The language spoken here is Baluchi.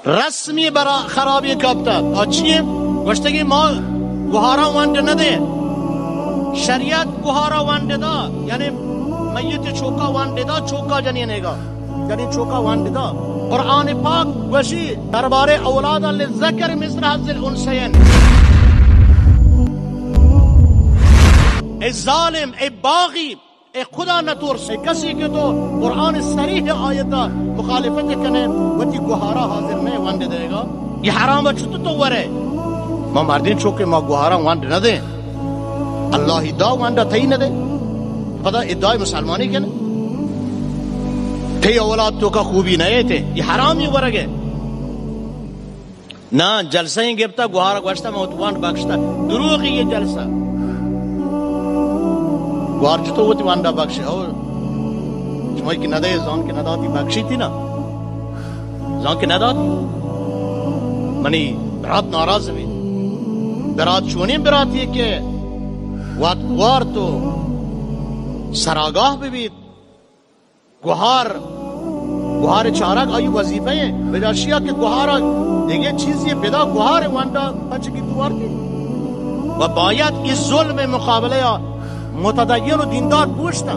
رسمی برا خرابی کپتا۔ آ چیے؟ گوشتگی ما گوہارا ونڈ نہ دیں۔ شریعت گوہارا ونڈ دا، یعنی میت چوکا ونڈ دا، چوکا جنینے گا۔ جنین چوکا ونڈ دا۔ قرآن پاک گوشی دربارے اولادا للذکر مثل حظ الانثیین۔ اے ظالم، اے باغی، اے خدا نترس، اے کسی کہ تو قرآن صریح آیتا مخالفت کنے، وتی گوہارا حاضر نہ ونڈ دے گا۔ یہ حرام چطور تو ورے؟ ما مردین چوکے ما گوہارا ونڈ نہ دیں۔ اللہ دا ونڈا تئی نہ دے۔ پدا ادعای مسلمانی کنے۔ تئی اولاد توکا خوبی نہ ایتے۔ یہ حرامی ورگے۔ نہ، جلسہ ایں گپتا، گوہارا گوشتا، من وت وانڈ بخشتا۔ دروغی یہ جلسہ۔ گوہار چطور وتی وانڈا بخشے؟ او، شما کہ ندے، زان کہ نداتی، بخشی تی نا؟ زان کہ نداتی؟ منی برات ناراض بی۔ برات چونیں براتی کہ وات گوار تو سراگاہ ببیت۔ گوہار، گوہار چارگ آئی وظیفہ ایں۔ بجاشیا کہ گوہارا دیگه چیزی بدا، گوہار ونڈا پچ کی توار کی۔ و باید ای ظلم مقابلہ یا متدین و دیندار پوشتا۔